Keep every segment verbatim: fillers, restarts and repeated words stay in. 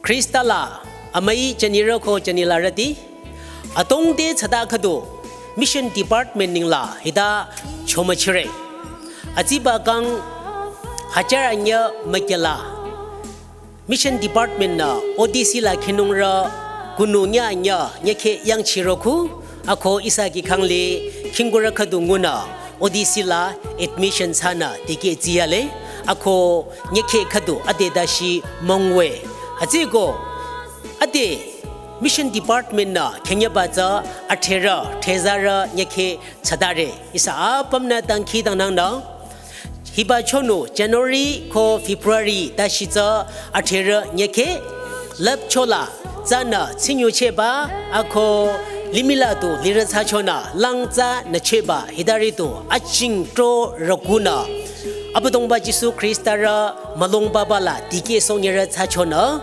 Khrista la amüi jünirü ko jünilarüti, atongte tsata khüdu Mission Department ningla hita chomüchire. Atsiba kang hajar anyü mükyala Mission Department nü O D C la khinungrü kunu nyü anyü nyükhe yangchiroko, ako ihsa kih khangli khingkurü khüdu ngunü O D C la admission thsanü dikeh tsiyale, ako nyükhe khüdu ade dashi müngwe. Hütsüeko ade Mission Department nü khenyeba tsü adhrerü dhezarü nyükhe tsatare. Ihsa apümnü dangkhidangnangnü hiba chonu January ko February dashi tsü adhrerü nyükhe lüpchola tsünü tsingyuchehba ako limihla du lirü thsachonü lang tsünü chehba hitari du ajing tro rükunü Abüdongba Jisu Khrista rü mülung baba la dikehsohnyerü thsachonü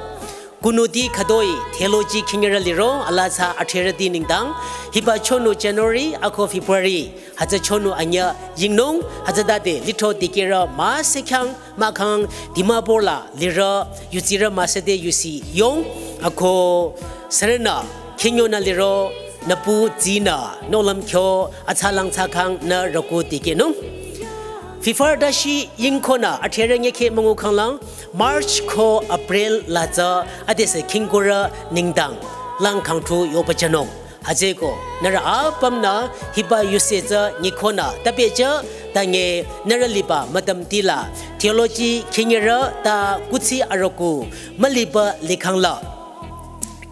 kunuti khütoi theology khinyerü liro ala tsü adhrerüti nengdang hiba chonu January ako February hütsü chonu anyü yingnung hütsütade lithro dikehrü müsü khyang mahkhang Dimapur la lirü yudsirü müsüde yusi yong ako sürünü khinyonü liro nüpu tsinü nohlüm kyo athsalang thsakhang nü rüku dikehnung. February dashi yingkonü adhrerü nyükhe müngu khanglang March ko April la tsü adesü khingkurü nengdang lang khangthu yohpüjünung. Hütsüeko nührü apümnü hiba yuse tsü nyikonü tapehjü tange nührü liba mütümtila theology khinyerü ta kuthsi arüku müliba likhangla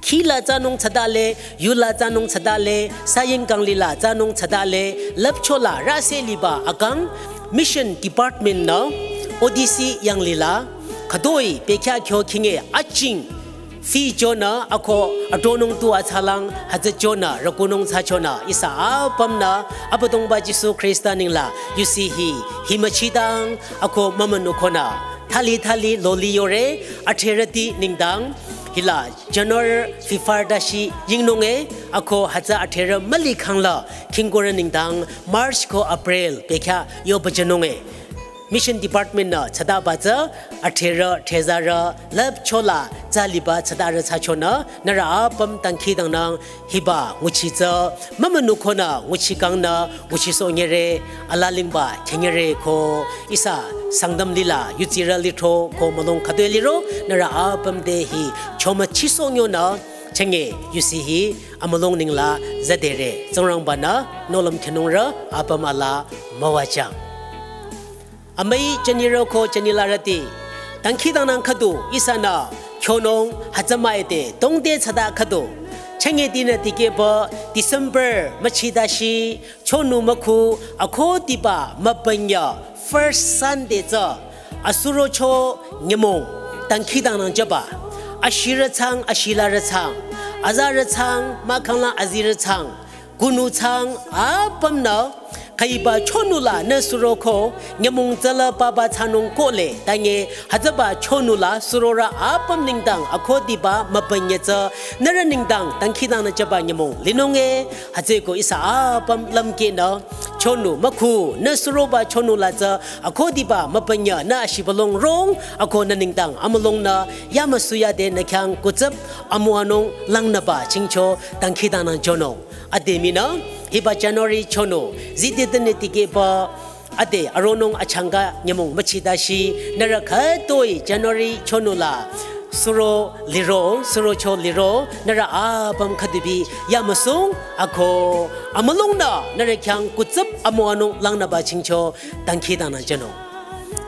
khila tsünung tsatale, yula tsünung tsatale, saying kanglila tsünung tsatale lüpchola rüse liba akang Mission Department nü O D C yanglila khütoi bekhyah kyo khinge ajing fee jonü ako adronung tu athsalang hütsü jonü rükunung thsachonü ihsa apümnü Abüdongba Jisu Khrista nengla yusi hi hi müchidang ako mümünukonü thali thali loli yore. Adhrerüti nengdang hila January February dashi yingnunge ako hütsü adhrerü mülikhangla khingkurü nengdang March ko April bekhyah yohpüjünunge. Mission Department nü tsataba tsü adhrerü dhezarü lüpchola tsü liba tsatarü thsachonü nührü apüm dangkhidangnang. Hiba nguchi tsü mümünukonü nguchikangnü nguchisohnyere, alalingba khinyere ko ihsa Sangtam lila yudsirü lithro ko mülung khütoi liro nührü apüm te hi chomüchisohnyonü chenge yusi hi amülung nengla züdere. Tsingrangbanü nohlüm khinungrü apüm ala müwajüng. Amüi jünirü ko jünilarüti, dangkhidangnang khüdu ihsanü kyonung hütsü müide tongte tsata khüdu chenge dinü dikehba December müchidashi chonu mükhu akhudiba mübünyü first Sunday tsü asurocho nyümong dangkhidangnang jüba ashirü thsang ashilarü thsang azarü thsang mahkhanglang azirü thsang kunu thsang apümnü khüiba chonula nü suroko nyümong tsüla papa thsanung kohle tange hütsüba chonula surorü apüm nengdang akhudiba mübünyü tsü nührü nengdang dangkhidangnang jüba nyümong linunge. Hütsüeko ihsa apüm lümkehnü chonu mükhu nü suroba chonula tsü akhudiba mübünyü nü ashibülung rong ako nü nengdang amülungnü yamüsuyade nü khyang kutsüp amüwanung langnüba chingcho dangkhidangnang jünung. Ade minü hiba January chonu zide tenü dikehba ade aronung achangka nyümong müchidashi nührü khütoi January chonula suro liro surocho liro nührü apüm khüdubi yamüsung ako amülungnü nührü khyang kutsüp amüwanung langnüba chingcho dangkhidangnang jünung.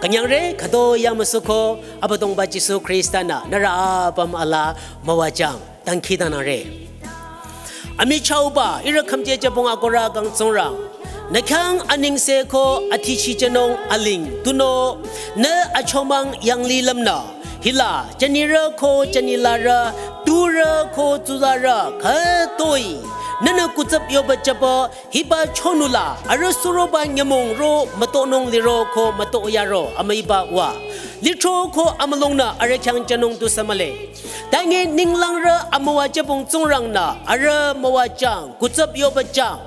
Künyangre khütoi yamüsuko Abüdongba Jisu Khrista nü nührü apüm ala müwajüng. Dangkhidangnangre. Amichahba ihrü khümje jübong akohrü kang Tsingrang nü khyang anengse ko athichi jünung aling tunüo nü achomang yanglilümnü hila jünirü ko jünilarü turü ko tsurürü khütoi nünü kutsüp yohpüjüba hiba chonula arüh suroba nyümong ro mütohnung liro ko mütoh yaro amüiba wa lithro ko amülungnü arüh khyang jünung tusü mühle. Tange ninglangrü amüwa jübong Tsingrangnü arüh müwajüng kutsüp yohpüjüng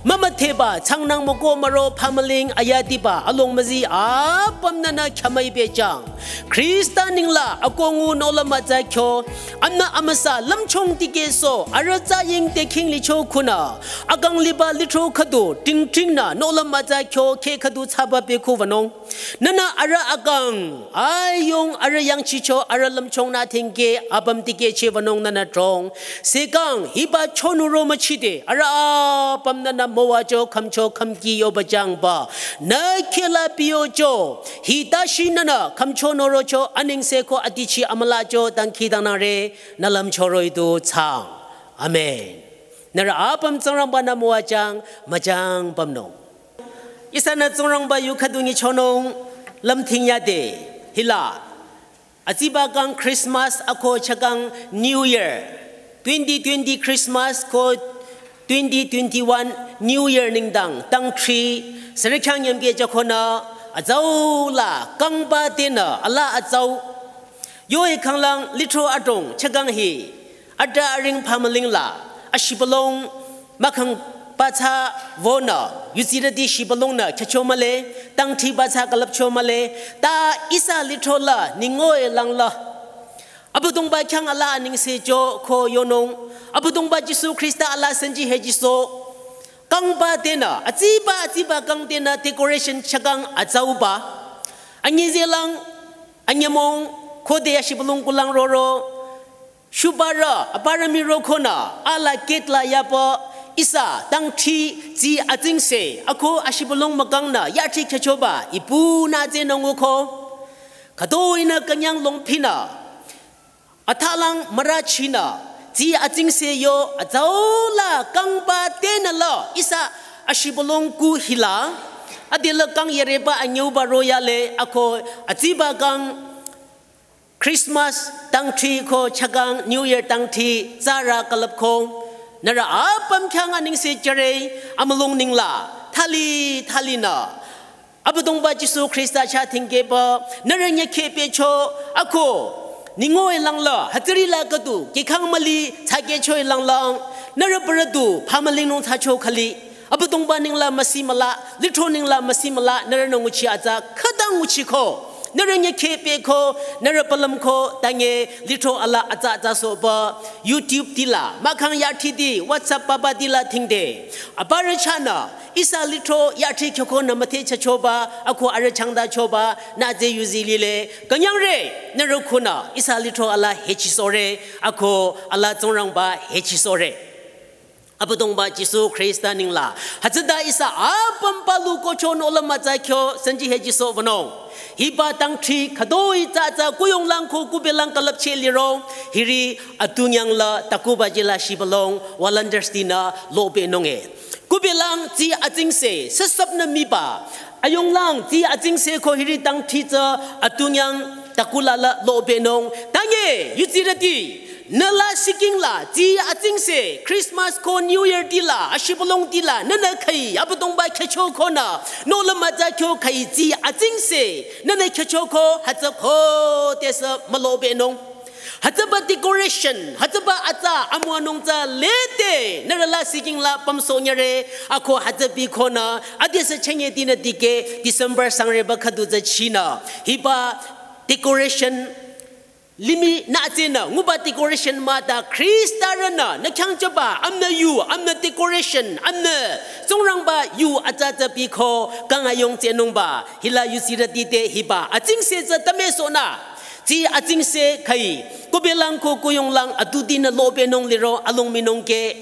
Mümüdheba changnang müko müro phamüling ayadiba alongmüzi apümnünü khyamüi bejang. Khrista ningla akongu nohlüm atsa kyo, amna amüsa lümchung dikehso, arüh tsü ying te khing licho khunü, akang liba lithro khüdu, tingtingnü nohlüm atsa kyo, khe khüdu thsaba beku wünung. Nünü arüh akang, ayung arüh yangchicho, arüh lümchungnü thingke, apüm dikehcheh wünung nünü trong. Sekang, hiba chonü ro müchide, arüh apümnünü müwacho, khümcho, khümki yo bejangba. Nü khehla piyocho, hita shi nünü, khümcho norocho, aningse ko adichi amülacho, dangkhidangnangre, nü lümcho roh-i du thsaang. Amen. Nührü apüm Tsingrangba-nü müwajang, müjang pümnung. Ihsanü Tsingrangba yu khüdu nyichonung lümthing yade hila. Atsiba kang Christmas ako chakang New Year. Twenty twenty Christmas ko twenty twenty-one New Year nengdang tangthri sürükhyang yamke jakhonü atsau la kangba tenü alaa atsau. Yo-i khanglang lithro adrong chakang hi. Adrü aring phamüling la, ashibülung, mahkhang batsü wünü, yuzirüti shibülungnü khyücho mühle, tangthri batsü külüpcho mühle, ta ihsa lithro la, ningoi langla. Abüdongba khyang alaa aningse jo ko yonung, Abüdongba Jisu Khrista alaa senji hejiso, kangba tenü, atsiba, atsiba kang tenü decoration chakang atsauba. Anyi zelang, anyemong, khode ashibülung kulang roro, Shubarü, aparü miro khonü, ala ketla yapa, ihsa, tangthri, tsi atsingse, ako ashibülung mükangnü, yathri khyüchoba, ipunü tsenung uko. Khütoinü künyang longphinü, athalang mürachinü, tsi atsingse yo, atsau la kangba tenü la, ihsa, ashibülung ku hila, adela kang yereba anyüba royale, ako, atsiba kang, Christmas tangthri ko chakang New Year tangthri tsürü külüp ko. Nührü apüm khyang aningse jüre amülung ningla thali thalinü. Abüdongba Jisu Khrista chah thingkeba nührü nyükheh pehcho ako. Ningoi langla hütsüri la khüdu kihkhang müli tsakehcho-i langlang. Nührü bürü du phamülingnung thsacho khali. Abüdongba ningla müsi müla, lithro ningla müsi müla, nührünü nguchi atsa, khütang nguchiko. Nührü nyükheh pehko, nührü pülümko, tange, lithro alaa atsa atsa soba, YouTube tila, mahkhang yathri ti, WhatsApp papa tila thingde. Aparü chahnü, ihsa lithro yathri khyoko nü müthe chachoba, ako arüh changda choba, nü tse yuzi lile. Künyangre, nührü khunü, ihsa lithro alaa hechisore, ako alaa Tsingrangba hechisore. Abüdongba Jisu Khrista ningla. Hütsüta ihsa apüm palu kocho nohlüm atsa kyo senji hejiso wünung. Hiba tangthri khütoi tsü tsü kuyonglang ko kubelang külüpcheh liro. Hiri atunyang la takuba jila shibülung volunteers tinü lopehnung e. Kubelang tsi atsingse süsüpnü miba. Ayonglang tsi atsingse ko hiri tangthri tsü atunyang takula la lopehnung. Tange, yuzirüti. Nü la siking la, tsi atsingse, Christmas ko New Year tila, ashibülung tila, nünü khai, Abüdongba khyücho khonü, nohlüm atsa kyo khai, tsi atsingse, nünü khyücho ko, hütsü khodesü mülopehnung. Hütsüba decoration, hütsüba atsa amüwanung tsü lede, nührü la siking la pümsoh nyüre, ako hütsübi khonü, adesü chünye tinü dikeh, December sangreba khüdu tsü chinü, hiba decoration, limih nü tsenü, nguba decoration mah ta Khrista rünü, nü khyang chaba, amünü yu, amünü decoration, amünü Tsingrangba yu atsa tsü biko, kang ayong tsenungba, hila yuzirüti te hiba, atsingse tsü tame sonü, tsi atsingse khai, kubelang ko kuyonglang atutinü lopehnung liro, alung minung ke,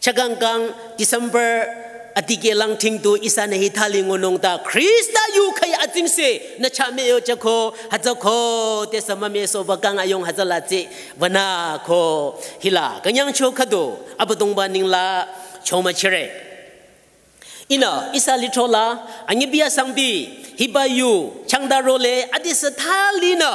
Chakangkang December adikehlang thingtu ihsanü hi thali ngunung ta Khrista yu khai atsingse nü chah müyo chako hütsü khodesü mümesohba kang ayong hütsüla tsi wünü ko hila künyangcho khüdu Abüdongba ningla chomüchire. Ihnü ihsa lithro la anyibi asangbi hiba yu changda role adesü thalinü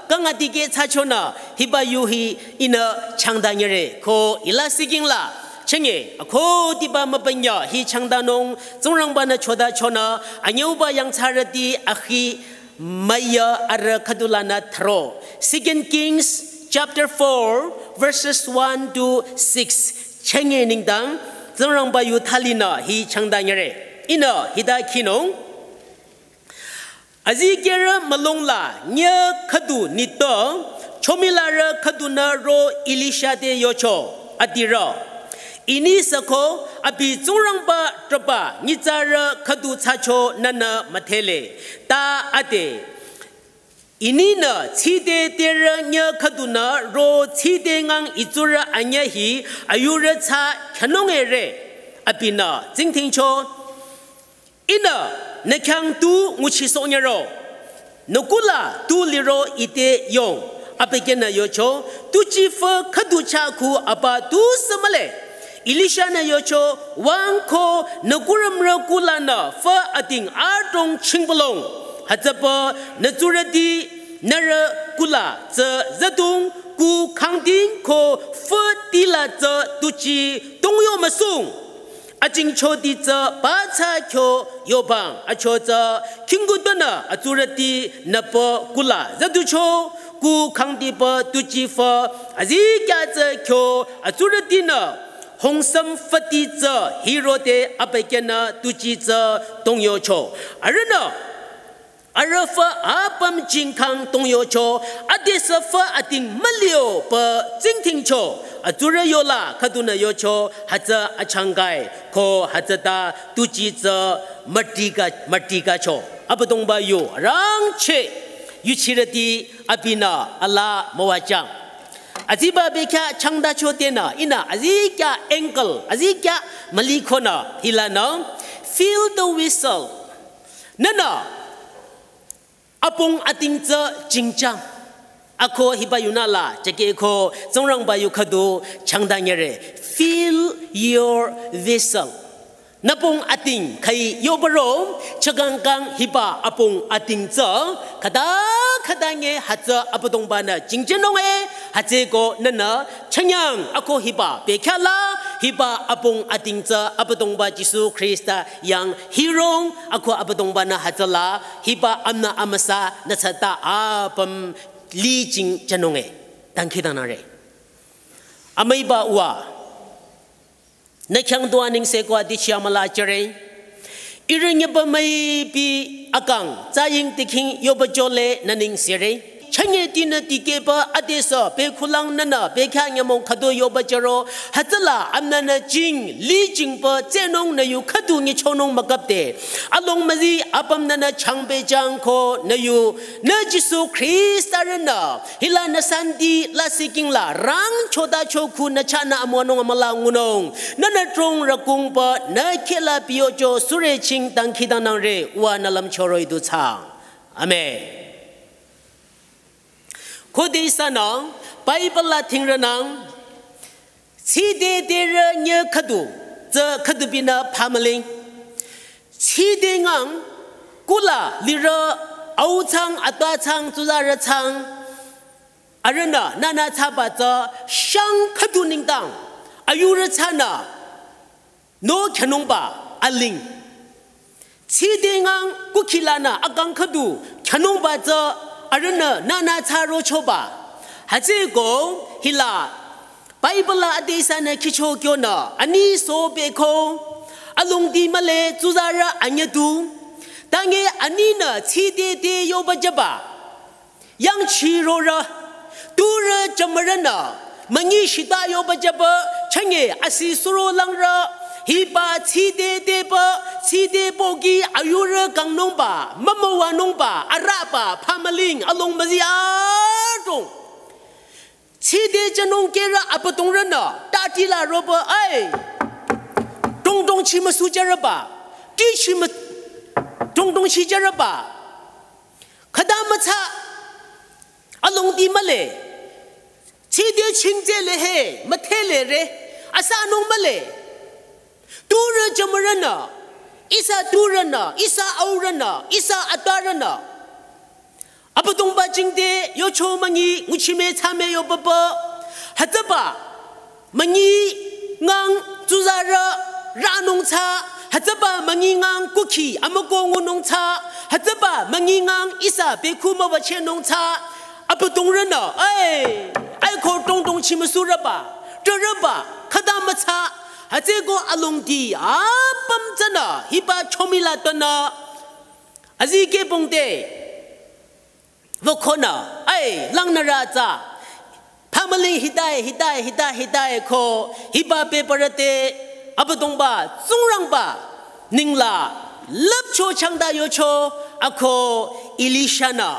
kang adikeh thsachonü hiba yu hi ihnü changda nyire ko hila siking la chünye akhudiba mübünyü hi changdanung Tsingrangba-nü chodachonü anyüuba yangthsarüti akhi müya arüh khüdulanü thro. Second Kings chapter four verses one to six. Chünye nengdang Tsingrangba yu thalinü hi changdanyere. Ihnü hita khinung. Azikehrü mülung la nyüh khüdu nitpü, chomilarü khüdunü ro Elisha te yocho, adirü. Ini süko abi Tsingrangba trüba nyitsarü khüdu thsacho nünü müdhele. Ta ade. Ininü tside terü nyüh khüdunü ro tside ngang itsurü anyüh hi ayurü thsa khyünung ere abinü tsingdhingcho. Ihnü nü khyang tu nguchisohnyüro. Nü kula tu liro ite yong. Abükyünü yocho, tuchi fü khüdu chah khu apa tusü mühle. Elisha-nü yocho, wüng ko nü kurümrü kulanü fü ating adrong chingbülung. Hütsüpü nü tsurüti nührü kula tsü züdung ku khangding ko fü tila tsü tuchi tongyo müsung. Ajingchoti tsü ba thsa kyo yobang acho tsü khingkutonü atsurüti nüpü kula züducho ku khangdipü tuchi fü azikyah tsü kyo atsurütinü hongsüm füti tsü hirote abükyünü tuchi tsü tongyocho. Arühnü arüh fü apüm jingkhang tongyocho, adesü fü ating müliopü tsingdhingcho, atsurü yola khüdunü yocho, hütsü achangkai, ko hütsüta tuchi tsü mütika, mütikacho. Abüdongba yu, rangcheh, yuchirüti abinü alaa müwajüng. Aziba bekhyah changdacho tenü, ihnü azikyah angle, azikyah mülikonü, hilanü, fill the vessel. Nünü, apong ating tsü jingjang. Ako hiba yunü la, jeke ko Tsingrangba yu khüdu changdanyere. Fill your vessel. Nü pong ating khai yobaro, chagangkang hiba apong ating tsü, khüta khüta nge hütsü Abüdongbanü jingjünung e, hütsüko nünü chanyang ako hiba bekhyah la, hiba apong ating tsü Abüdongba Jisu Khrista yang hirong, ako Abüdongbanü hütsüla hiba amna amüsa nü tsüta apüm li jingjünung e. Dangkhidangnangre. Amüiba uwa. Nü khyang dua nengsekwa dichi amüla jüre. Ihrü nyüba müipi akang, tsaying tiking yoba jole nü nengsere. Chünye tinü tikehba adesü bekhulang nünü bekhyah nyümong khüdu yoba jüro. Hütsüla amnanü jing, li jingpü tsenung nü yu khüdu nyichonung mükapde. Along müzi apüm nünü changpehjüng ko nü yu. Nü Jisu Khrista rünü. Hilanü santi la siking la rang choda choku nü chahnü amüwanung amüla ngunung. Nünü trong rükungpü nü khehla piyocho sürü ching dangkhidangnangre uwa nü lümchoro idu thsa. Amen. Khode ihsanü Bible la thingrünang. Tside derü nyüh khüdu, tsü khüdu binü phamüling. Tside ngang, kula lirü, au thsang, atwa thsang, tsuzarü thsang. Arühnü, nünü thsaba tsü, shang khüdu nengdang, ayurü thsanü, no khyünungba, aling. Tside ngang kukhilanü akang khüdu khyünungba tsü arühnü nünü thsarochoba. Hütsüko hila Bible la ade ihsanü khicho kyonü ani sobeko alongdi mühle tsuzarü anyüdu. Tange aninü tside te yoba jüba. Yangchirorü, turü jümürünü, münyi shita yoba jüba, chünye asi suro langrü, hiba tside deba, tside bogi ayurü kangnungba, mümüwanungba, araba, phamüling, along müzi adrong. Tside jünung kehrü Abüdongrünü, tatila roba, ai, tongtong chi müsu jürüba, ti chi mü, tongtong chi jürüba. Khüta mütsa, alongdi mühle. Tside chingzele he, müdhele re, asanung mühle. Turü jümürünü, ihsa turünü, ihsa aurünü, ihsa atwarünü. Abüdongba jingte yocho münyi nguchime thsame yobaba. Hütsüba münyi ngang tsuzarü ranung tsü, hütsüba münyi ngang kukhi amüko ngunung tsü, hütsüba münyi ngang ihsa bekhu müwüchehnung tsü, Abüdongrünü, ai, ai ko tongtong chi müsurüba, türüba, khüta mütsa, Hütsüko alongdi apüm tsünü hiba chomila tonü azikeh pongte wükonü, ai, langnürü tsü, phamüling hita-i, hita-i, hita-i, hita-i ko, hiba bebürü te, Abüdongba, Tsingrangba, ninglang, lüpcho changta yocho, ako, Elisha-nü.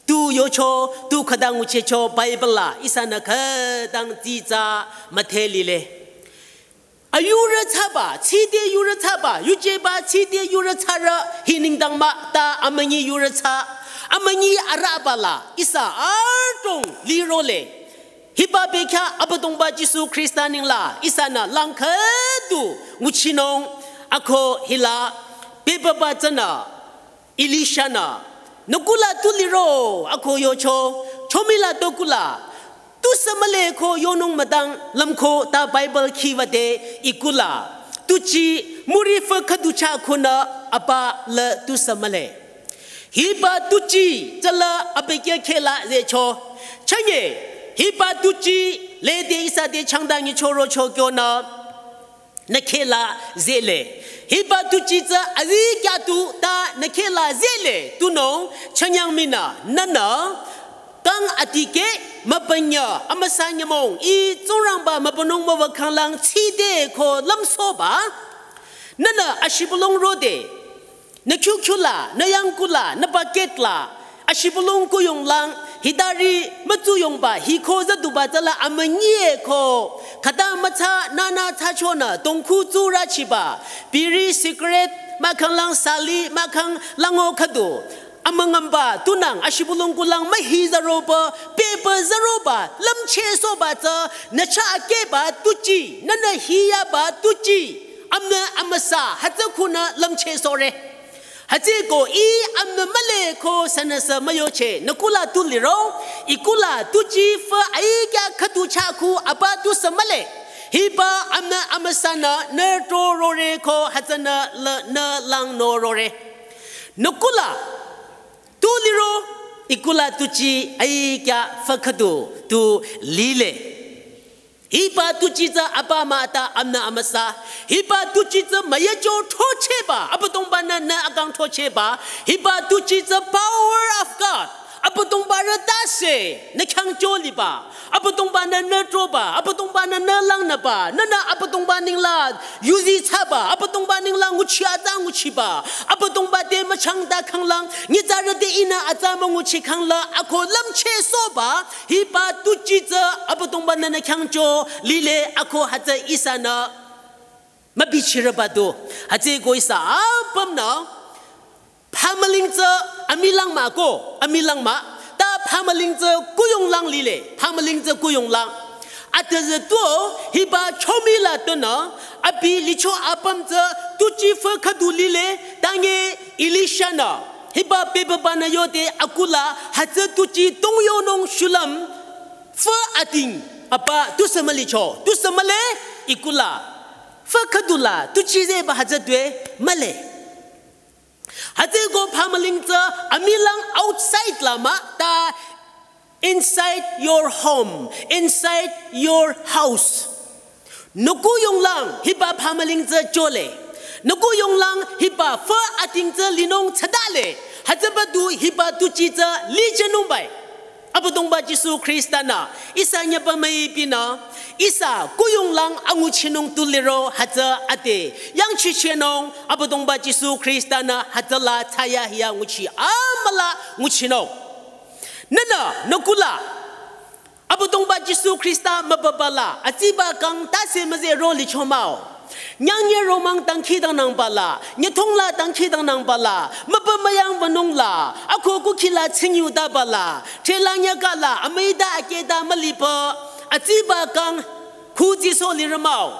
Tu yocho, tu khütang nguchicho, Bible la, ihsanü khütang tsitsa, müdhe lile. Ayurü thsaba, tside yurü thsaba, yujeba, tside yurü thsarü, hi nengdang mah ta amünyi yurü thsa, amünyi arüba la, ihsa adrong lirole. Hiba bekhyah Abüdongba Jisu Khrista nengla, ihsanü lang khüdu nguchinung, ako hila, bebüba tsünü, Elisha-nü, nü kuhla tu liro, ako yocho, chomila to kuhla, tusü mühle ko yonung mütang lümko ta Bible khiwüde ih kuhla, tuji, müri fü khüdu chah kunü apa le tusü mühle. Hiba tuji, tsüla abekhyah khehla zehcho. Chünye, hiba tuji, lede ihsa te changta nyichoro cho kyonü. Nü khehla zehle. Hiba tuji tsü azikyah tu ta nü khehla zehle. Tunung chünyang minü nünü kang atikeh mübünyü amüsa nyümong ih Tsingrangba mübünung müwü khanglang tside ko lümsohba. Nünü ashibülung rode. Nü khyukhyula, nü yangkula, nü bucket la, ashibülung kuyonglang, hitari mütsuyongba, hiko züduba tsüla amünyi-e ko, khüta mütsa, nünü thsachonü, tongkhu tsurü chiba, biri, cigarette, mahkhang lang sali, mahkhang lango khüdu, amüngümba, tunang, ashibülung kulang, mühi züroba, bebü züroba, lümchehsohba tsü, nü chah akehba, tuji, nünü hiyaba, tuji, amnü amüsa, hütsü kunü lümchehsohre. Hütsüko ih amnü mühle ko sünüsü müyocheh, nü kuhla tu liro, ih kuhla tuji fü aikyah khüdu chah ku apa tusü mühle. Hiba amnü amüsanü nü to rore ko hütsünü le nü lang no rore. Nü kuhla tu liro, ih kuhla tuji aikyah fü khüdu tu lile. Hiba tuji tsü apa mah ta amnü amüsa. Hiba tuji tsü müyecho throchehba. Abüdongba-nü nü akang throchehba. Hiba tuji tsü power of God. Abüdongba rü tase nü khyang cho liba. Abüdongba-nü nü troba. Abüdongba-nü nü langnüba. Nünü Abüdongba nengla yuzi thsaba. Abüdongba nengla nguchi atsa nguchiba. Abüdongba te müchangta khanglang. Nyitsarü te ihnü atsa münguchi khangla. Ako lümchehsohba. Hiba tuji tsü Abüdongba-nü nü khyang cho lile ako hütsü ihsanü mübichirüba du. Hütsüko ihsa apümnü phamüling tsü amilang mah ko, amilang mah. Ta phamüling tsü kuyonglang lile, phamüling tsü kuyonglang. Atüzü tu hiba chomila tonü, abi licho apüm tsü tuji fü khüdu lile, tange Elisha-nü. Hiba bebübanü yode akuhla hütsü tuji tongyonung shulüm fü ating apa tusü mülicho, tusü mühle ih kuhla. Fü khüdula tuji zehba hütsü tue mühle. Hütsüko phamüling tsü amilang outside la mah ta inside your home, inside your house. Nü kuyonglang hiba phamüling tsü chole. Nü kuyonglang hiba fü ating tsü linung thsadale. Hütsüba du hiba tuji tsü lijünungbai. Abüdongba Jisu Khrista-nü ihsa nyüpa müipinü ihsa kuyonglang anguchinung tu liro hütsü ade. Yangchichehnung Abüdongba Jisu Khrista-nü hütsüla thsayahiya nguchi amüla nguchinung. Nünü nü kuhla Abüdongba Jisu Khrista mübübala, atsiba kang tase müzeh ro licho mah-o. Nyangnyü romang dangkhidangnangba la, nyüthongla dangkhidangnangba la, mübü müyang wünung la, ako kukhila tsingyudaba la, thela nyüka la, amüida akehda mülipü, atsiba kang, khuzi so lirü mah-o.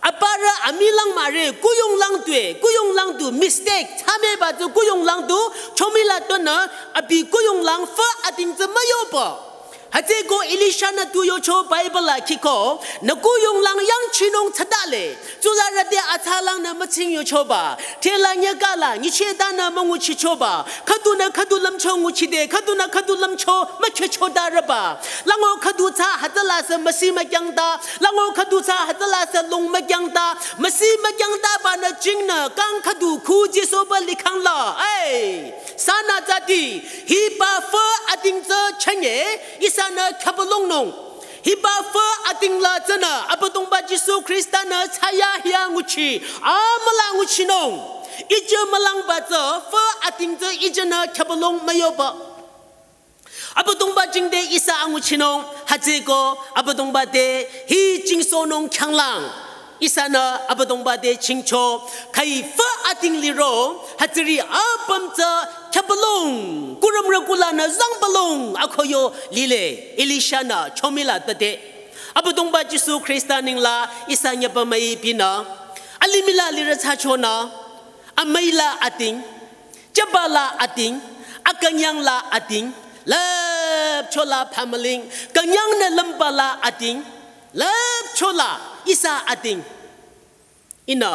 Aparü amilang mahre, kuyonglang tue, kuyonglang tu mistake, thsameba tsü kuyonglang tu, chomila tonü, abi kuyonglang fü ating tsü müyopü. Hütsüeko Elisha-nü tu yocho Bible la kiko, nü kuyonglang yangchinung tsütale, tsularüte atsalangnü mütsing yochoba, thela nyekala, nyichetanü münguchichoba, khüdunü khüdu lümcho nguchide, khüdunü khüdu lümcho mükhechodarüba, lango khüdu tsü hütsüla sü müsi mükyangta, lango khüdu tsü hütsüla sü lung mükyangta, müsi mükyangtabanü jingnü kang khüdu khu jisoba likhangla, ai, sanü tsüti, hiba fü ating tsü chünye, ihsanü khübülongnung. Hiba fü ating la tsünü, Abüdongba Jisu Khrista-nü thsayahiya nguchi, amüla nguchinung. Ije mülangba tsü, fü ating tsü ijenü khübülong müyoba. Abüdongba jingte ihsa anguchinung, hütsüeko, Abüdongba te, hi jingsohnung khyanglang. Ihsanü Abüdongba te chingcho, khüi fü ating liro, hütsüri apüm tsü khübülong, kurümrü kulanü zangbülong, akoyo lile, Elisha-nü, chomila tate. Abüdongba Jisu Khrista ningla, ihsa nyüpa müipinü, alimihla lirü thsachonü, amüila ating, jübala ating, akünyangla ating, lüpchola phamüling, künyangnü lümbala ating, lüpchola ihsa ating. Ihnü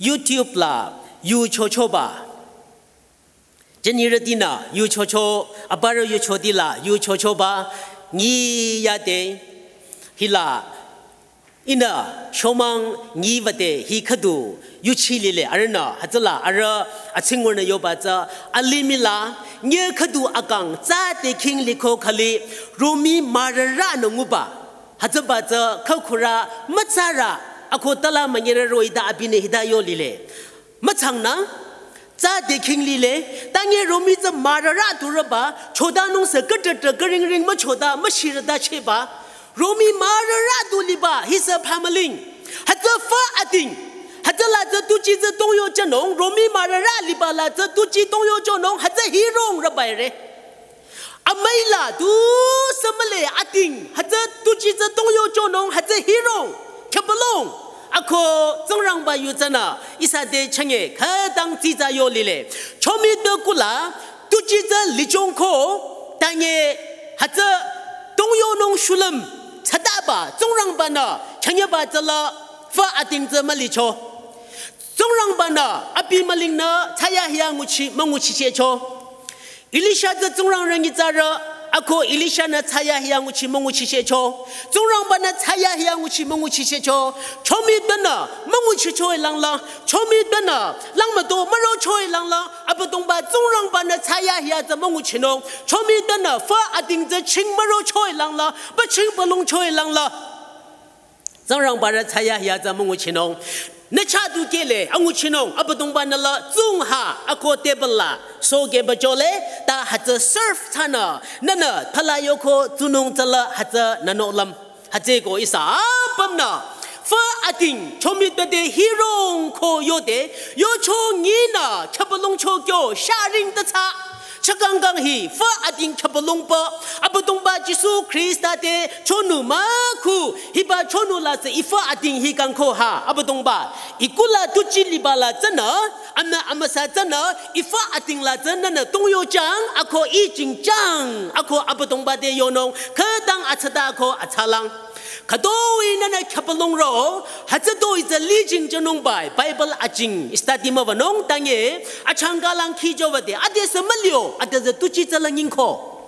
YouTube la yuchochoba. Jünirütinü yuchocho, aparü yuchotila yuchochoba, nyi yade, hila, ihnü shomang nyi wüde hi khüdu yuchi lile, arühnü, hütsüla, arüh, atsingwünü yoba tsü, alimihla, nye khüdu akang, tsü te king liko khali, romi mürürünü nguba. Hütsüba tsü khükhurü mütsarü, ako tala münyerü roh-i ta abinü hita yo lile. Mütsangnü, tsü te king lile, ta nye romi tsü mürürü turüba, chodanung sü kürütütü küringring müchoda, müshirüta cheba. Romi mürürü tu liba, hi sü phamüling. Hütsü fü ating. Hütsüla tsü tuji tsü tongyo jünung, romi mürürü libala tsü tuji tongyo jünung, hütsü hirong rübaire. Amüila tu sü mühle ating, hütsü tuji tsü tongyo jünung, hütsü hirong, khübülong. Ako Tsingrangba yu tsünü, ihsa te chünye, khütang tsitsa yo lile. Chomi te kula, tuji tsü lichongko, ta nye, hütsü tongyonung shulüm, tsütaba, Tsingrangbanü, chünyeba tsüla, fü ating tsü mülicho. Tsingrangbanü, abi mülingnü, thsayahiya nguchi, münguchichehcho. Elisha tsü Tsingrang rüngi tsarü, ako Elisha-nü thsayahiya nguchi münguchichehcho. Tsingrangbanü thsayahiya nguchi münguchichehcho. Chomi tenü, münguchicho-i langla. Chomi tenü, langmüdo mürocho-i langla. Abüdongba Tsingrangbanü thsayahiya tsü münguchinung. Chomi tenü, fü ating tsü ching mürocho-i langla. Ba ching balongcho-i langla. Tsingrangbarü thsayahiya tsü münguchinung. Nü chah tu kehle, anguchinung, Abüdongbanü la tsungha, ako table la, so keba jole, ta hütsü serve thsanü, nünü, phala yoko, tsunung tsüla, hütsü nü nohlüm. Hütsüeko ihsa, apümnü, fü ating, chomi tete hirong ko yode, yocho nyinü, khübülongcho kyo, sharing ta tsü, chakangkang hi, fü ating khübülongba, Abüdongba Jisu Khrista te chonu mükhu, hiba chonu la tsü ih fü ating hi kangko ha, Abüdongba, ih kula tuji libala tsünü, amü amüsa tsünü, ih fü ating la tsünü nü tongyo jang, ako ih jing jang, ako Abüdongba te yonung, khütang atsata ako atsalang. Khütoi nünü khübülongro, hütsütoi tsü lijing jünungbai, Bible ajing, study müwanung, ta nye, achangkalang khijo wüde, ade sü mülio, ade sü tuji tsüla nyingko.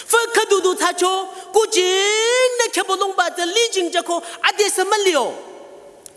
Fü khüdu du thsacho, kujingnü khübülongba tsü lijing jüko, ade sü mülio.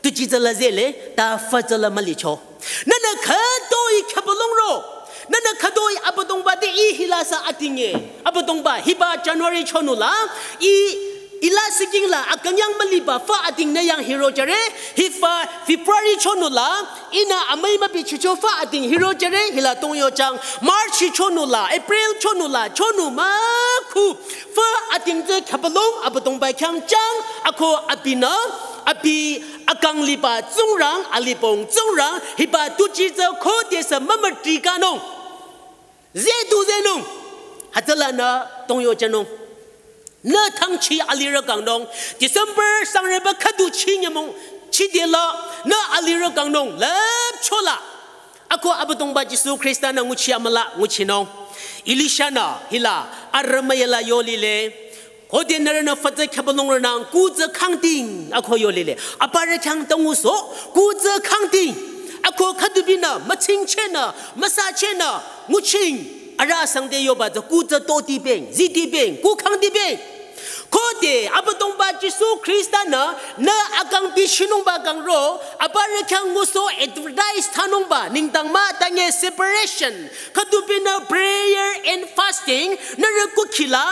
Tuji tsüla zehle, ta fü tsüla mülicho. Nünü khütoi khübülongro. Nünü khütoi Abüdongba te ih hila sü ating e. Abüdongba hiba January chonu la. Ih, ih la siking la akünyang müliba fü ating nü yang hiro jüre. Hi fü February chonu la. Ihnü amüi mübichicho fü ating hiro jüre. Hila tongyo jang. March chonu la. April chonu la. Chonu mükhu. Fü ating tsü khübülong Abüdongba khyang jang. Ako abinü. Abi akang liba Tsingrang, alibong Tsingrang, hiba tuji tsü khode sü mümüti kanung. Ze du zenung. Hütsüla nü tongyo jünung. Nü thangchi alirü kangnung. December sangreba khüdu chi nyümong chidela nü alirü kangnung. Lüpchola. Ako Abüdongba Jisu Khrista-nü nguchi amüla nguchinung. Elisha-nü hila arüh müyela yo lile. Khode nührünü fü tsü khyübülung rünang kuh tsü khangding ako yo lile. Aparü khyang tangusoh kuh tsü khangding. Ako khüdubinü mütsingchehnü müsachehnü nguching. Arüh asang te yoba tsü kuh tsü totipeng, zitipeng, kuh khangtipeng. Khode Abüdongba Jisu Khrista-nü nü akang bichinungba kangro, aparü khyang ngusoh advertise thsanungba nengdang mah tange separation. Khüdubinü prayer and fasting, nührü kukhila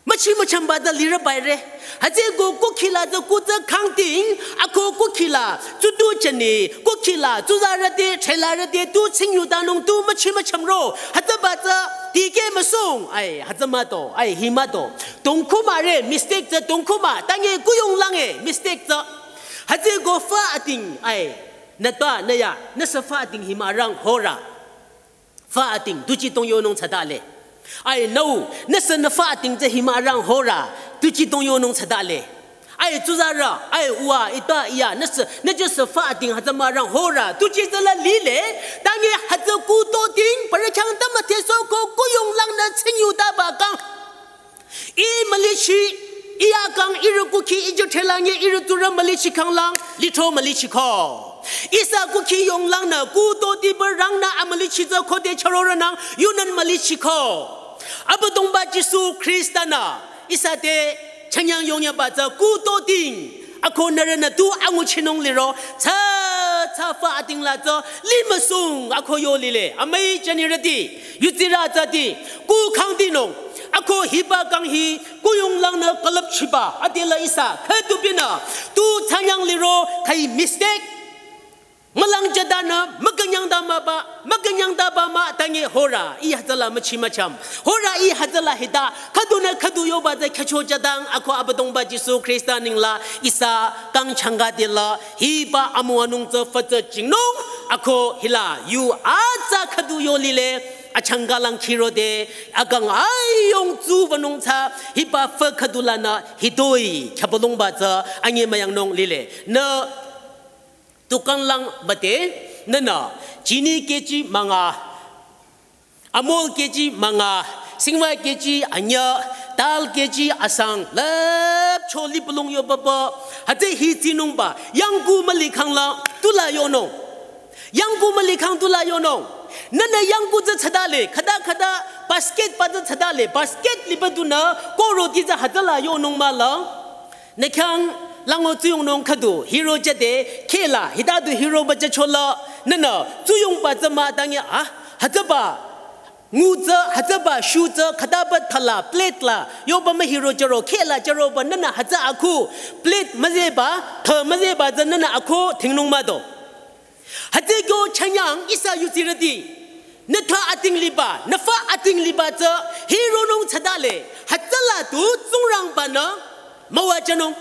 müchi müchamba tsü lirü baire. Hütsüeko kukhila tsü kuh tsü khangding, ako kukhila tsutu jüni, kukhila tsuzarü te, threlarü te tu tsingyu tanung tu müchi müchamro. Hütsüba tsü tikeh müsung, ai, hütsü mah to, ai, hi mah to. Tongkhu mahre, mistake tsü tongkhu mah, tange kuyong lange, mistake tsü. Hütsüeko fü ating, ai, nü ta, nü ya, nüsü fü ating hi mah rang hora. Fü ating, tuji tong yonung thsadale. Ai, nüu, nüsü nü fü ating tsü hi mah rang hora, tuji tong yonung thsadale. Ai, tsuzarü, ai, uwa, ita, iya, nüsü, nü jüsü fü ating hütsü mah rang hora, tuji tsüla lile, tange hütsü kuh toting, parü khyang ta müdhesoh ko kuyong langnü tsingyu taba kang. Ih mülichi, ih akang, ihrü kukhi, ijü threlange, ihrü tsurü mülichi khanglang, lithro mülichiko. Ihsa kukhi yonglangnü, kuh totiba rangnü amülichi tsü khode chürorünang, yunün mülichiko. Abüdongba Jisu Khrista-nü, ihsa te, chanyang yongyaba tsü kuh toting. Ako nührünü tu anguchinung liro, tsü, tsü fü ating la tsü, limüsung, ako yo lile, amüi jünirüti, yutsirü tsüti, kuh khangdinung, ako hiba kang hi, kuyong langnü külüpchiba, adela ihsa, khüdubinü, tu chanyang liro, khai mistake. Mülang jüdanü, mükünyang da mah ba, mükünyang taba mah tange hora, ih hütsüla müchi mücham. Hora ih hütsüla hita, khüdunü khüdu yoba tsü khyücho jüdang, ako Abüdongba Jisu Khrista ningla, ihsa kang changa dela, hiba amüwanung tsü fü tsü jingnung, ako hila, yu atsa khüdu yo lile, achanga lang khirode, akang ayong tsu wünung tsü, hiba fü khüdu lanü, hitoi, khyübülungba tsü, ange müyangnung lile. Nü, tukang lang bate, nünü, chini kg münga, amul kg münga, singwa kg anyü, dal kg asang, lüpcho lipülung yo papa, hütsü hi tsinungba, yangku mülikhang la, tula yonung. Yangku mülikhang tula yonung. Nünü yangku tsü thsadale, khüta khüta, basket ba tsü thsadale, basket liba dunü, koro ti tsü hütsüla yonung mah la. Nü khyang lango tsuyongnung khüdu, hiro jüde, khela, hitadu hiroba jüchola, nünü, tsuyongba tsü mah tange, ah, hütsüba, ngu tsü, hütsüba, shu tsü, khütaba thala, plate la, yoba mühiro jüro, khela jüroba, nünü, hütsü akhu, plate müzeba, thü müzeba tsü nünü akhu, tingnung mah do. Hütsü kyo chanyang ihsa yutsirüti. Nü thü ating liba, nü fü ating liba tsü, hironung thsadale, hütsüla tu Tsingrangba-nü, müwajünung.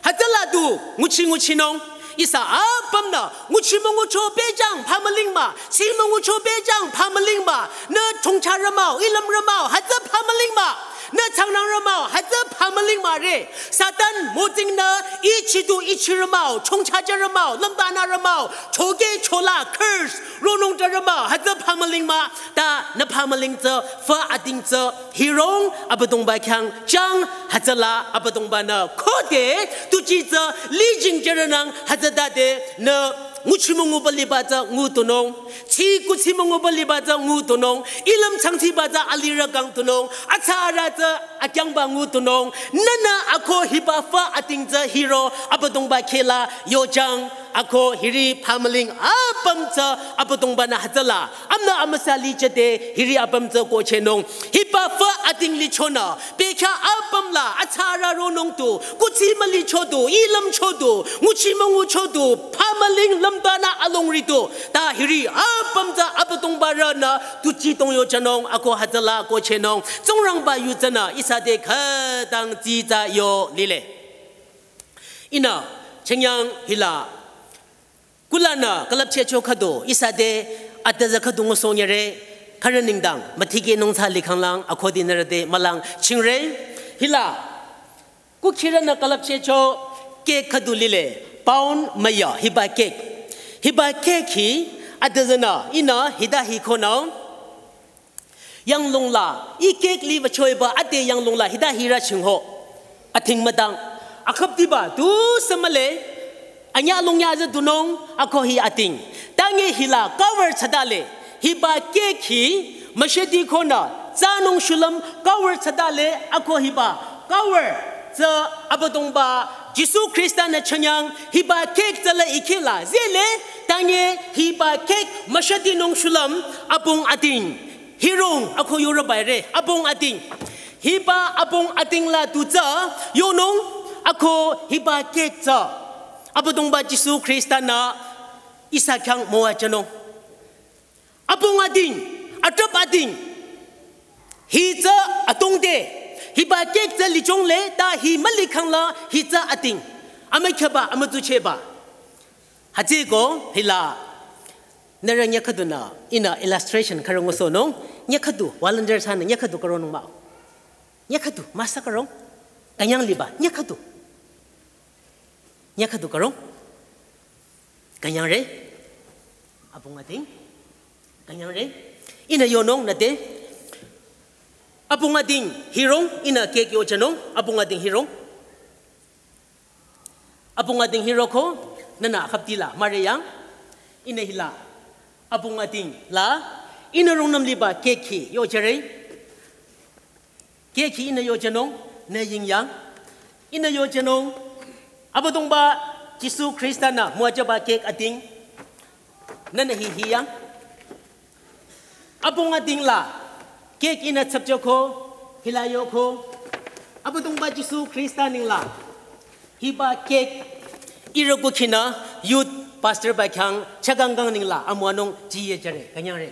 Hütsüla tu nguchi nguchinung, ihsa apümnü, nguchi müngucho pehjang phamüling mah, si müngucho pehjang phamüling mah, nü chongcha rümao, ilüm rümao, hütsü phamüling mah, nü changnang rümao, hütsü phamüling mah re. Satan mütingnü, ichidu ichi rümao, chongcha jü rümao, lümbanü rümao, choke chola, curse, ronung jü rümao, hütsü phamüling mah, ta nü phamüling tsü, fü ating tsü, hirong, Abüdongba khyang, chang, hütsüla, Abüdongba-nü, khode, tuji tsü, lijing jürünang, hütsütade, nü, nguchi münguba liba tsü, ngutunung, chi kuthsi münguba liba tsü, ngutunung, ilüm changchiba tsü, alirü kangtunung, atsarü tsü, akyangba ngutunung, nünü akhu hiba fü ating tsü, hiro, Abüdongba khela, yojang, akhu hiri phamüling apüm tsü Abüdongba-nü hütsüla. Amnü amüsa lijüde hiri apüm tsü kohchehnung. Hiba fü ating lichonü. Bekhyah apüm la atsarü ronung tu. Kuthsi mülicho tu. Ilümcho tu. Nguchi müngucho tu. Phamüling lümbanü alongri tu. Ta hiri apüm tsü Abüdongba rünü. Tuji tong yojünung. Akhu hütsüla kohchehnung. Tsingrangba yu tsünü. Ihsa te khütang tsitsa yo lile. Ihnü, chengyang hila. Kulanü, külüpchehcho khüdu, ihsa te, atüza khüdu ngusohnyere, khürü nengdang, müthikehnung thsa likhanglang, akhodinürü te, mülang, chingre, hila. Kukhirünü külüpchehcho, cake khüdu lile, pound müya, hiba cake. Hiba cake hi, Adüzünü, ihnü hita hikonü. Yanglong la, ih cake liba choiba ade yanglong la hita hirü chingho. Ating müdang. Akhüptiba, tu sümüle. Anyü longnyü züdunung, ako hi ating. Tange hila, cover thsadale. Hiba cake hi, müshidi konü, thsanung shulüm, cover thsadale, ako hiba. Cover, tsü Abüdongba, Jisu Khrista-nü chünyang, hiba cake tsüla ikhila, zele, tange, hiba cake, müshidinung shulüm, apung ating. Hirong, ako yorobaire, apung ating. Hiba apung ating la tu tsü, yonung, ako hiba cake tsü. Abüdongba Jisu Khrista-nü ihsa khyang müwajünung. Apung ating, atrap ating. Hi tsü atongde. Hiba cake tsü lichongle, ta hi mülikhang la, hi tsü ating. Amükheba, amütsucheba. Hütsüko, hila. Nührü nyüh khüdunü, ihnü illustration khürü ngusohnung, nyüh khüdu, volunteer thsanü nyüh khüdu karonung mah-o. Nyüh khüdu, müsa karong, künyang liba, nyüh khüdu. Nyüh khüdu karong, künyangre, apung ating, künyangre, ihnü yonung nüte, apung ating hirong, ihnü cake yojünung, apung ating hirong. Apung ating hiroko, nünü akhüpti la, müre yang, ihnü hila, apung ating la, ihnü rungnüm liba cake hi yojüre. Cake hi ihnü yojünung, nü ying yang, ihnü yojünung, Abüdongba Jisu Khrista-nü müwajüba cake ating, nünü hi hi yang. Apung ating la, cake ihnü tsüpjoko, hila yoko. Abüdongba Jisu Khrista ninglang. Hiba cake ihrü kukhinü youth pastor ba khyang chakangkang ninglang amüwanung jiyejüre, künyangre.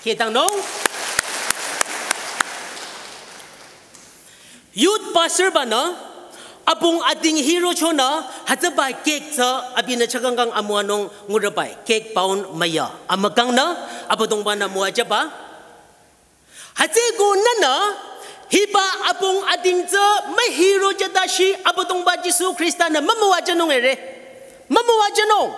Khütangnung. Youth pastor banü, apung ating hirochonü, hütsüba cake tsü abinü chakangkang amüwanung ngurübai, cake pound müya. Amükangnü, Abüdongba-nü müwajüba. Hütsüko nünü, hiba apung ating tsü mühirojüdashi Abüdongba Jisu Khrista-nü mümüwajünung ere. Mümüwajünung.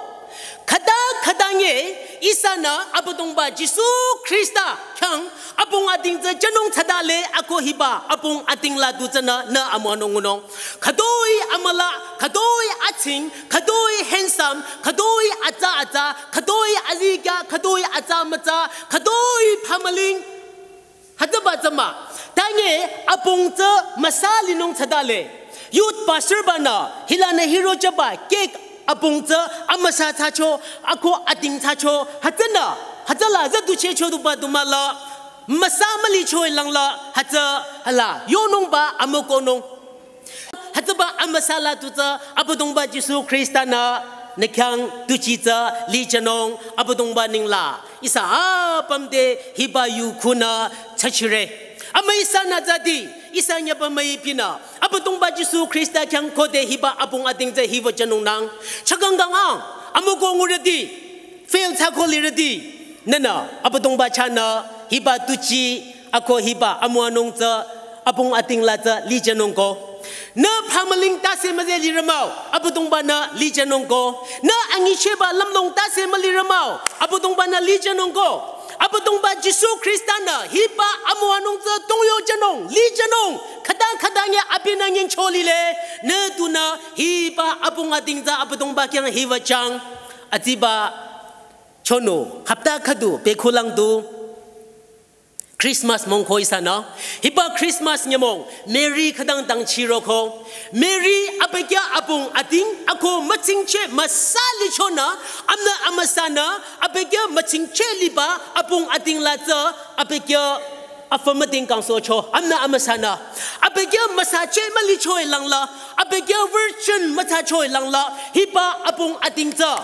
Khüta khüta nge ihsanü Abüdongba Jisu Khrista khyang apung ating tsü jünung thsadale ako hiba apung ating la du tsünü nü amüwanung ngunung. Khütoi amüla, khütoi atsing, khütoi handsome, khütoi atsa atsa, khütoi azikya, khütoi atsa mütsa, khütoi phamüling. Hütsüba tsü mah. Tange apung tsü müsa linung thsadale. Youth pastor banü hilanü hirojüba cake apung tsü amüsa thsacho, ako ating thsacho, hütsünü, hütsüla züduchehcho duba dumüla, müsa mülicho ilangla, hütsü hala yonungba amükonung. Hütsüba amüsa la tu tsü Abüdongba Jisu Khrista-nü nü khyang tuchi tsü lijünung Abüdongba ninglang. Ihsa apüm te hiba yu khunü tsachire. Amü ihsanü zadi, ihsa nyüba müipinü. Abüdongba Jisu Khrista khyang khode hiba apung ating tsü hiwajünungnang. Chakangkang ang, amüko ngurüti, fail thsako lirüti. Nünü, Abüdongba chahnü, hiba tuchi, ako hiba amüwanung tsü, apung ating la tsü, lijünungko. Nü phamüling tase müze lirü mah-o, Abüdongba-nü lijünungko. Nü anyichehba lümlong tase mülirü mah-o, Abüdongba-nü lijünungko. Abüdongba Jisu Khrista-nü hiba amüwanung tsü tongyojünung, lijünung, khüta khüta nge abinü nyingcho lile, nü tunü hiba apung ating tsü Abüdongba khyang hiwajüng, atsiba chonu, hapta khüdu, pekhulang du. Christmas mongko ihsanü. Hiba Christmas nyümong, Mary khütang dangchiroko. Mary abükyü apung ating, ako müchingcheh müsa lichonü, amünü amüsanü, abükyü müchingcheh liba apung ating la tsü, abükyü afü müding kangsohcho, amünü amüsanü. Abükyü müsacheh mülicho ilangla, abükyü virgin mütsacho ilangla, hiba apung ating tsü.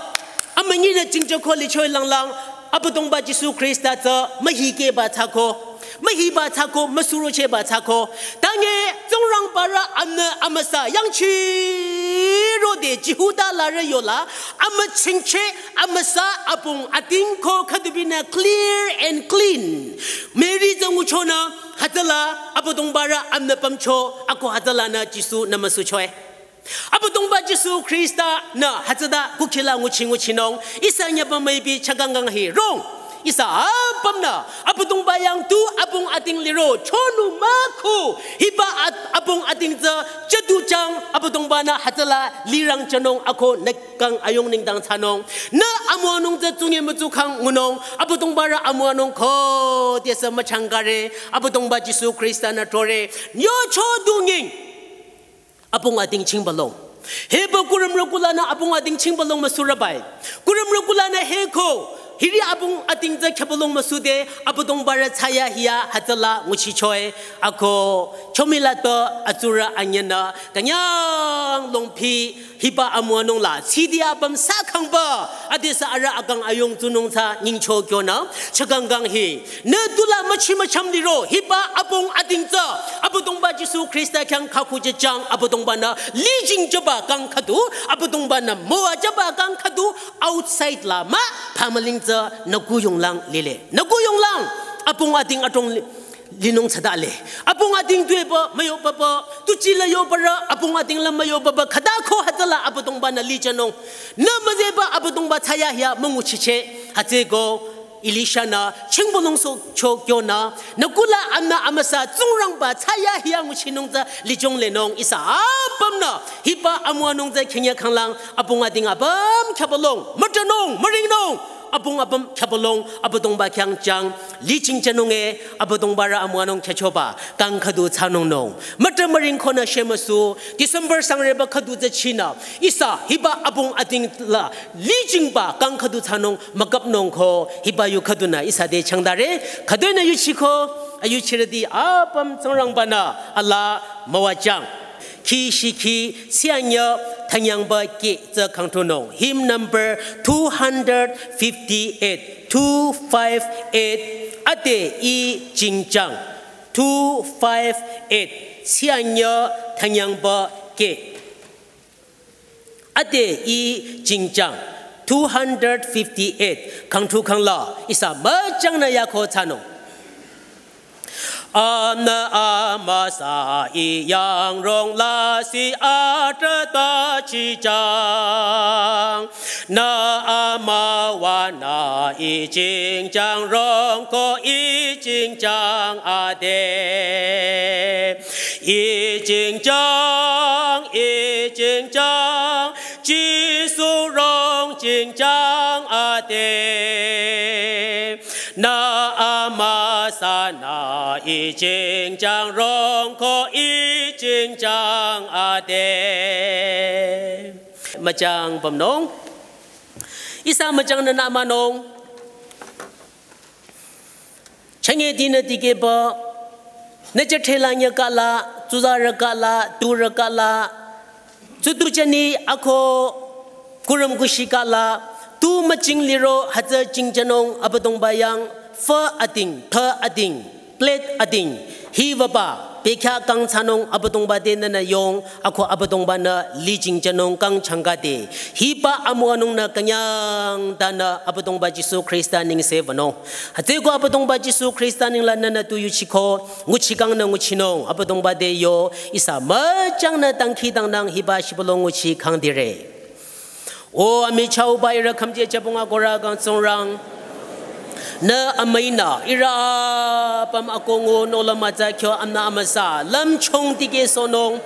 Amünyinü jingcho ko licho ilanglang, Abüdongba Jisu Khrista tsü mühikehba thsako, mühiba thsako, müsurochehba thsako. Tange Tsingrangbarü amünü amüsa yangchirode Jihuda larü yola, amüchingcheh, amüsa apung ating ko khüdubinü clear and clean. Mary tsü nguchonü, hütsüla Abüdongbarü amünü pümcho, ako hütsülanü Jisu-nü müsuchoe. Abüdongba Jisu Khrista-nü hütsüta kukhila nguchi nguchinung, ihsa nyüba müipi chakangkang hi rong. Ihsa apümnü, Abüdongba yang tu apong ating liro, chonu mükhu, hiba at-, apong ating tsü, chedujang, Abüdongba-nü hütsüla lirang thsanung ako nü kang ayung nengdang thsanung. Nü amüwanung tsü tsungi mütsukhang ngunung, Abüdongbarü amüwanung khodesü müchangkare, Abüdongba Jisu Khrista-nü tore, yo chodu nying. Apong ating chingbalong. Hiba kurümrü kulanü apong ating chingbalong müsurabai. Kurümrü kulanü hiko, hiri apong ating tsü khyabalong müsude, Abüdongbarü thsayahiya hütsüla nguchichoe, ako, chomila to atsurü anyünü, künyang longpi, hiba amüwanung la, sidi apüm sakhangba, adesü arüh akang ayung tsunung tsü nyingcho kyonü, chakangkang hi. Nü tula müchi mücham liro, hiba apong ating tsü, Abüdongba Jisu Khrista khyang khakhu jejang, Abüdongba-nü lijing jüba kang khüdu, Abüdongba-nü müwa jüba kang khüdu, outside la mah, pamaling tsü nü kuyonglang lile. Nü kuyonglang, apong ating adrong li-, linung thsadale. Apong ating tuepü, müyopapa, tuchila yoparü, apong ating la müyopapa, khüta ko hütsüla Abüdongba-nü lijünung. Nü müzeba Abüdongba thsayahiya münguchiche, hütsüko, Elisha-nü, chingbalong so cho kyonü, nü kula amünü amüsa Tsingrangba thsayahiya nguchinung tsü lijong lenung ihsa apümnü, hiba amüwanung tsü khenye khanglang, apong ating apüm khyabalong, mütanung, müringnung, apong apüm khyabalong, Abüdongba khyang jang, lijing thsanung e, Abüdongbarü amüwanung khyachoba, kang khüdu thsanung nung. Müta müring khonü shemüsu, December sangreba khüdu tsü chinü, ihsa, hiba apong ating la, lijingba kang khüdu thsanung mükapnung ko hiba yu khüdunü ihsa te changdare, khüdunü yuchiko, ayuchirüti apüm Tsingrangba-nü ala müwajang. Khi shikhi sianyü thanyangba ke tsü kangtunung. Hymn number two hundred fifty-eight, two five eight, ade i jingjang. Two five eight, sianyü thanyangba ke. Ade i jingjang, two hundred fifty-eight, kangtu kangla, ihsa müjangnü yako thsanung. Amünü amüsa i yangrong lasih atrata chijang. Nü amüwanü i jingjang rong ko i jingjang ade. I jingjang, i jingjang, Jisu rong jingjang ade. Nü amüsanü i jingjang rong ko i jingjang ade. Müjang pümnung. Ihsa müjangnü nü münung. Chünye dinü dikehba, nü jüthela nyü kala, tsuzarü kala, turü kala, tsutu jüni ako kurüm kushi kala, tu müjing liro hütsü jingjünung Abüdongba yang, fü ating, thü ating, plate ating, hi wüba, bekhyah kang thsanung Abüdongba te nünü yong, ako Abüdongba-nü li jingjünung kang changkade. Hiba amüwanung nü künyang tanü Abüdongba Jisu Khrista nengse wünung. Hütsüko Abüdongba Jisu Khrista nengla nünü tu yuchiko, nguchikangnü nguchinung, Abüdongba te yo, ihsa müjangnü dangkhidangnang hiba shibülung nguchi kangdire. O amichahba ihrü khümje jübong akohrü kang Tsingrang. Nü amüinü ihrü apüm akohngu nohlüm atsa kyo amünü amüsa lümchung dikehsohnung.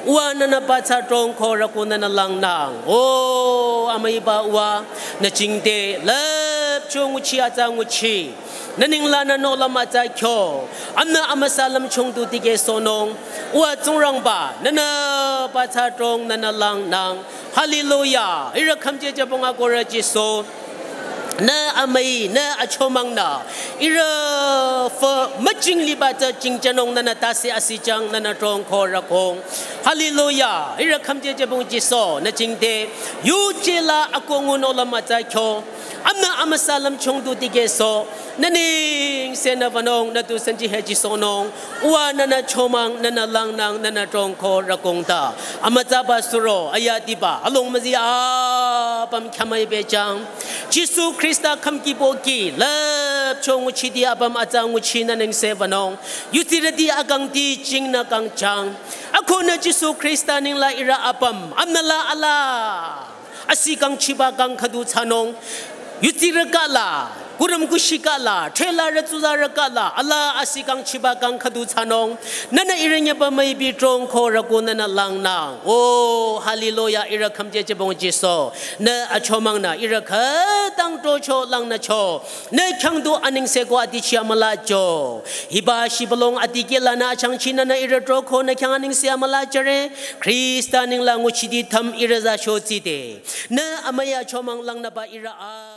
Uwa nünü patsa trong ko rüku nünü langnang. O amüiba uwa nü jingte lüpcho nguchi atsa nguchi. Nü nenglanü nohlüm atsa kyo amünü amüsa lümchung du dikehsohnung. Uwa Tsingrangba nünü patsa trong nünü langnang. Hallelujah. Ihrü khümje jübong akohrü Jisu. Nü amüi, nü achomangnü. Ihrü fü müjing liba tsü jingjünung nünü tase asijang nünü trong ko rükong. Hallelujah. Ihrü khümje jübong Jisu. Nü jingte. Yuje la akohngu nohlüm atsa kyo. Amünü amüsa lümchung du dikehsoh. Nü nengsenü wünung, nü tu sanji hejisohnung. Uwa nünü chomang, nünü langnang, nünü trong ko rükong ta. Amütsaba suro, ayadiba, along müzi apüm khyamai bejang. Jisu Khrista khümki pohki, lüp cho nguchiti apüm atsa nguchi nü nengse wünung. Yutsirüti akangti jingnü kangchang. Akonü Jisu Khrista nengla ihrü apüm amnüla ala. Asi kangchiba kang khüdu thsanung. Yutsirü kala, kurüm kushi kala, thela rütsuza rü kala, ala asi kangchiba kang khüdu thsanung. Nünü ihrü nyeba müipi trong ko rüku nünü langnang. Oh, hallelujah, ihrü khümje jebong Jisu. Nü achomangnü ihrü khütang trocho langnücho. Nü khyang du anengse ko atichi amülacho. Hiba shibülung atikehlanü achangchi nünü ihrü troko nü khyang anengse amülachare. Khrista nengla nguchiti tham ihrü za sho tside. Nü amüya chomang langnüba ihrü a.